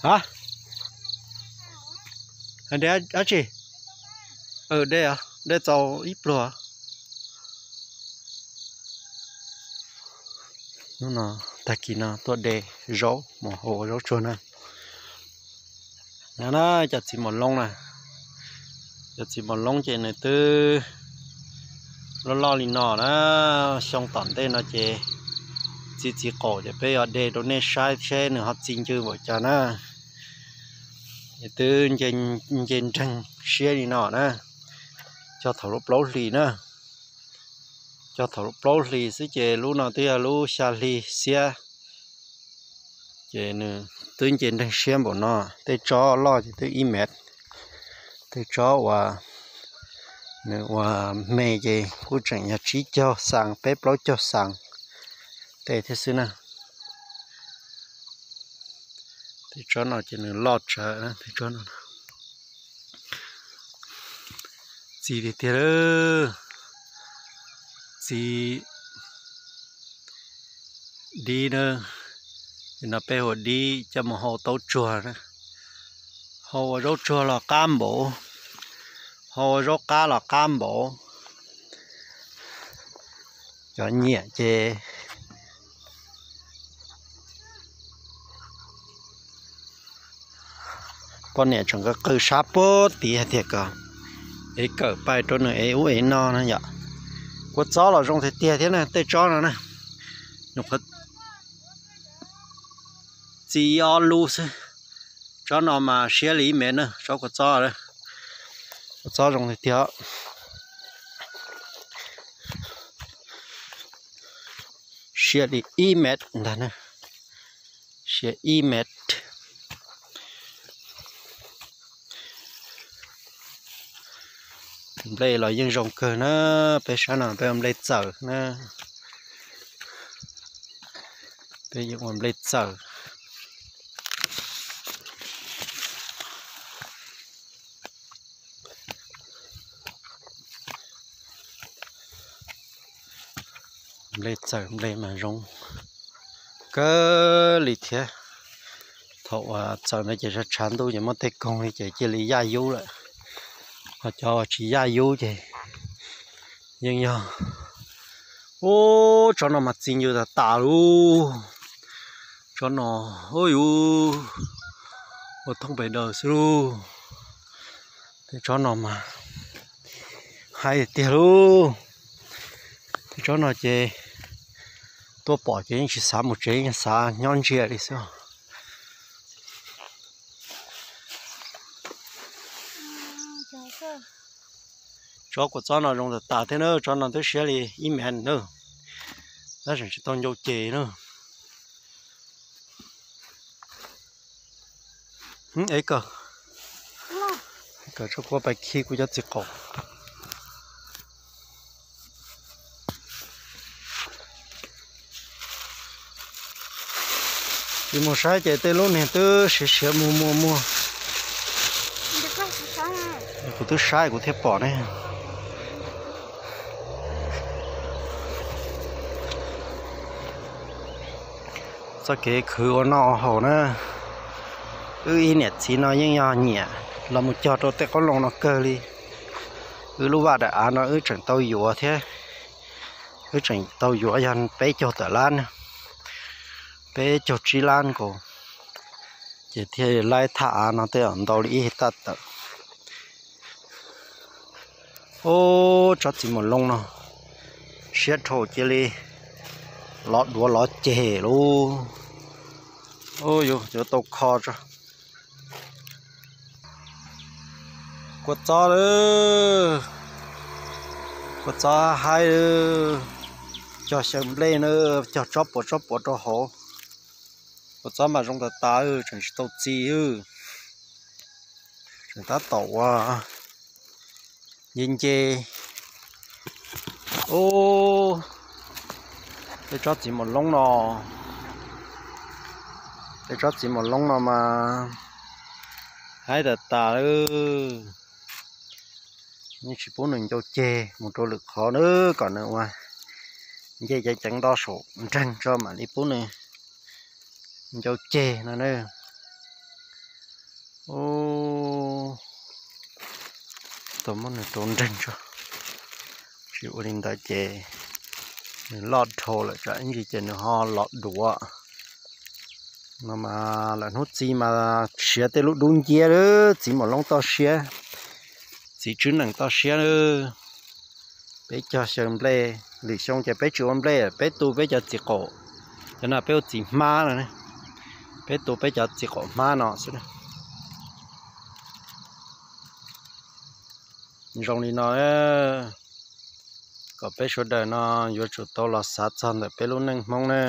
A, de dab tsi? De, de txaus ib pluag. Hnub no, tag kis no tuaj de zaub mus hau ua zaub tsuag na. No na, cov txiv mos loob na, cov txiv mos loob ces nws twb loj loj li no na. Xyoo tom ntej no ces txi txiv qaum ces peb yuav de rau nej saib seb nws ho txi ncw npaum cas na. Es twb nce nreeg siab li no na, cog thaum lub plaub hlis na, cog thaum lub plaub hlis xwb ces lub no twb yog lub xya hli xiab. Ces nws twb nce nreeg siab npaum no, tej tsob loj ces twb ib mev, tej tsob uas nws uas me ces kuj tseem yog tsib caug xas, peb plaub caug xas tej thiab xwb na. Tej tsob no ces nws loj tsawv tej tsob no. Txi tiag tiag, txi dib na, no peb hu dib coj mus hau taub tsuag na. Hau ua zaub tsuag los qab npaum, hau ua zaub qab los qab npaum. Cov nyiam ces poj niam tseem qw sab puag tid hais tias kom ev kawm pais rau nws ev ub ev no na yom. Kua txob los zoo tiag tiag thiab na, tej tsob no na, nws qhuav txi ob lub xwb. Tsob no mas siab li ib mev na, tsob kua txob, kua txob zoo tiag tiag. Siab li ib mev ntag na, siab ib mev. Nplej los yeej zoo kawg na, peb sab no peb ua nplej txawm na, peb yeej ua nplej txawm. Nplej txawm nplej mas zoo kawg li thiab. Thaum uas txawm no ces tshav ntuj ces muaj tej koog li ces cia li yaj yub lawm, ho cov uas tsis yaj yub ces yeej yog. Ub, tsob no mas txi ncw tas tas lauj. Tsob no, ub yuv, ua thoob pes daws xwb lauj. Tej tsob no mas haib tiag lauj. Tej tsob no ces tuaj pom ces yeej tsis xav mus tsev, yeej xav nyob ntsia li xwb. Tsob kua txob no zoo tas tas thiab na, tsob no twb siab li ib mev na, tab sis tsis tau ncau ces na. Ev kawm, ev kawm tso kuv pais khi kuv cov txiv qaum. Tsis mus saib ces tej lub niag twb siav siav muag muag muag. Kuv twb saib kuv thiaj pom ne. Txoj kev khwv ua noj ua haus na, wb ib niam txiv no yeej yog nyiam los mus cog rau tej qoob loo no kawg li. Wb lub vaj daim av no wb tseem tau yuav thiab, wb tseem tau yuav yog peb caug tawm lab, peb caug tsib lab nkaus, ces thiaj laib thaj av no tej zaum ntau li ib hais taj tawm. Ub, tsob txiv mos loo no siab dhau cia li lov duav lov ceg lauj. Ub, yuav tau kho tso. Kua txob lawm, kua txob haib, cog xyaw nplej na, cog tsob puas tsob puas rau hauv. Kua txob mas zoo tas tas, tseem tsis tau txi, tseem tab tom ua nce nce. Ub, tej tsob txiv mos loob no, tej tsob txiv mos loob no mas haib tas tas, yeej tsis pub nws ncau ceg mus rau lwm qhov na, kom nws ua nce ceev ceev nto saum nreeg tso mam li pub nws ncau ceg no na. Ub, tau muab nws rau nreeg tso. Tsis ua li ntawd ces nws loj dhau lawm tsam ib ntsis ces nws ho los duav. No mas lawm hnub txiv mas siav tej lub dub nciab lawm, txiv maum loob toj siab, txiv tswb nees toj siab lawm. Peb cog xyaw nplej, lwm xyoo ces peb tsis ua nplej, peb tu peb cov txiv qaum, cov no peb ua txiv hmab no, peb tu peb cov txiv qaum hmab no xwb. Zoo li no, kom peb sawv daws no yuav tsum tau los xav txog ntawm peb lub neej Hmoob na.